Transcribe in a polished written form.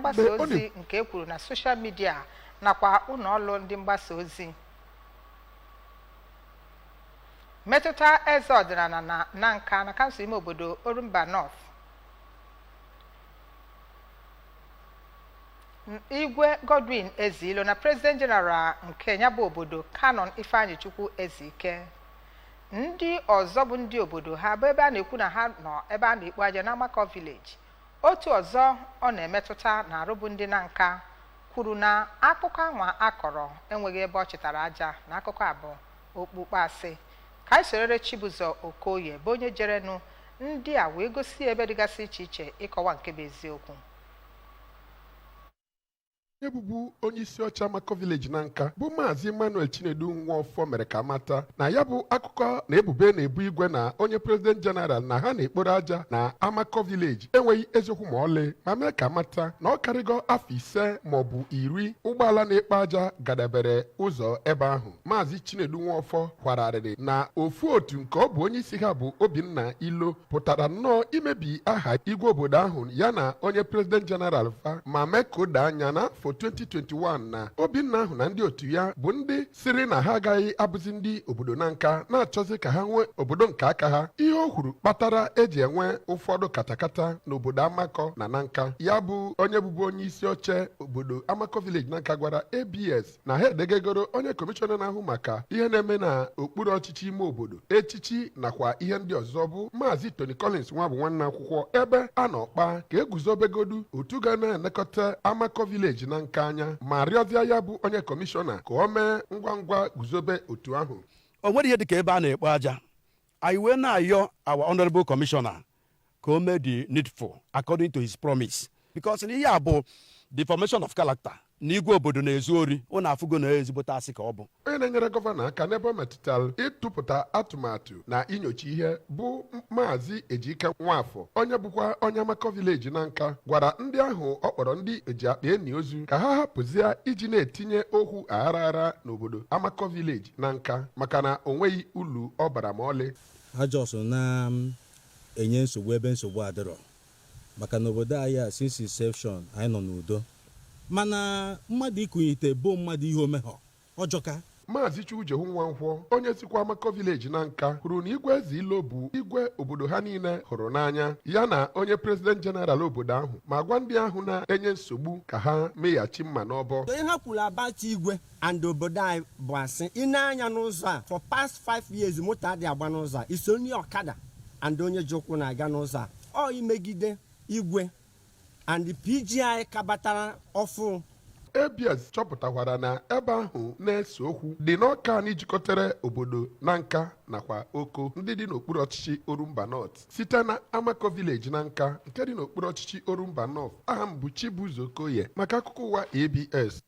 Mgbasa Mgbe ọ ozi nke e kwuru na social media nakwa ụlọ ọrụ ndị mgbasa ozi metụta eze ọdịnala na Nanka na kansụl ime obodo Orumba North, Igwe Godwin Ezeilo na President General nke ya bụ obodo, Canon Ifeanyichukwu Ezike. Ndị ọzọ bụ ndị obodo ha bụ ebe a na-ekwu na ha nọ ebe a na-ekpo aja na Amakọ Village. Otu ọzọ ọ na-emetụta na arụ bụ ndị Nanka kwuru na akụkọ anwa akọrọ enweghị ebe ọ chịtara aja, na akụkọ a bụ okpukpe asị. Ka anyị sorere Chibụzọ Okoye, bụ onye jerenụ ndị a wee gosi ebe dịgasị iche iche ịkọwa nke bụ eziokwu. Onye bụbu onye isi oche Amakọ Village na Nka, bụ Maazị Emmanuel Chinedu Nwaọfọ, mere ka mata na ya bụ akụkọ na ebubo na-ebu igwe na onye President General na ha na-ekporo aja na Amakọ Village enweghị eziokwu ma ọlị, ma mee ka mata na ọ karịgo afọ 5 maọbụ 10 ụgbọala na-ekpo aja gadebere ụzọ ebe ahụ. Maazị Chinedu Nwaọfọ kwararịrị na ofu otu nke ọ bụ onye isi ha bụ Obinna Ilo pụtara nnọọ imebi aha igwe obodo ahụ ya na onye President General fa, ma mee ka o doo anya na afọ 2021 na Obinna ahụ na ndị otu ya bụ ndị siri na ha agaghị abụzi ndị obodo na Nka, na-achọzi ka ha nwee obodo nke aka ha. Ihe o kwuru kpatara eji enwe ụfọdụ katakata n'obodo Amakọ na Nanka. Ya bụ onye bụbu onye isi oche obodo Amakọ Village na Nka gwara ABS na ha edegegoro onye kọmishọna na-ahụ maka ihe na-eme na okpuru ọchịchị ime obodo, echichi nakwa ihe ndị ọzọ, bụ Maazị Tony Collins nwa bụ nwanne akwụkwọ ebe a nọ kpaa ka eguzobegodu otu ga na-elekọta Amakọ Village na Nka anya, ma rịọzie ya bụ onye kọmishọna ka o mee ngwa ngwa guzobe otu ahụ. O nwere ihe dịka ebe a na-ekpo aja. Anyị wee na-ayọ our honorable commissioner ka o mee the needful according to his promise, because na ihe a bụ deformation of character na igwe obodo na-ezu ori. Ụnụ afụgo na ezigbote asị ka ọ bụ. Onye na-enyere gọvanọ aka n'ebe ọ metụtara ịtụpụta atụmatụ na inyocha ihe, bụ Maazị Ejike Nwafọ, onye bụkwa onye Amakọ Village na Nka, gwara ndị ahụ ọ kpọrọ ndị eji akpa eni ozu ka ha hapụzie iji na-etinye okwu aghara aghara n'obodo Amakọ Village na Nka, maka na o nweghị ulu ọ bara ma ọlị. Ha just na-enye nsogbu ebe nsogbu adịrọ, maka na obodo anyị a, since inception, anyị nọ n'udo, mana mmadụ ịkụnyite bo mmadụ ihe omeghọ ọjọka. Maazị Chukwujehu Nwankwọ, onye sikwa Amakọ Village na Nka, kwuru na Igwe Eze Ilo bụ igwe obodo ha niile hụrụ n'anya, ya na onye President General obodo ahụ, ma gwa ndị ahụ na-enye nsogbu ka ha meghachi mma n'ọbọ. Onye ha kwuru about igwe and obodo anyị bụ asị. Ị na-anya n'ụzọ a, for past 5 years moto adịghị agba n'ụzọ a, iso onye ọkada and onye ji ụkwụ na-aga n'ụzọ a. Ọ imegide igwe and PG anyị kabatara ọfụ. ABS chọpụtakwara na ebe ahụ na-ese okwu dị n'ọka anyị jikọtara obodo na Nka nakwa Oko ndị dị n'okpuru ọchịchị Orumba North. Site na Amakọ Village na Nka nke dị n'okpuru ọchịchị Orumba North, aha m bụ Chibuzo Okoye maka akụkọ ụwa ABS.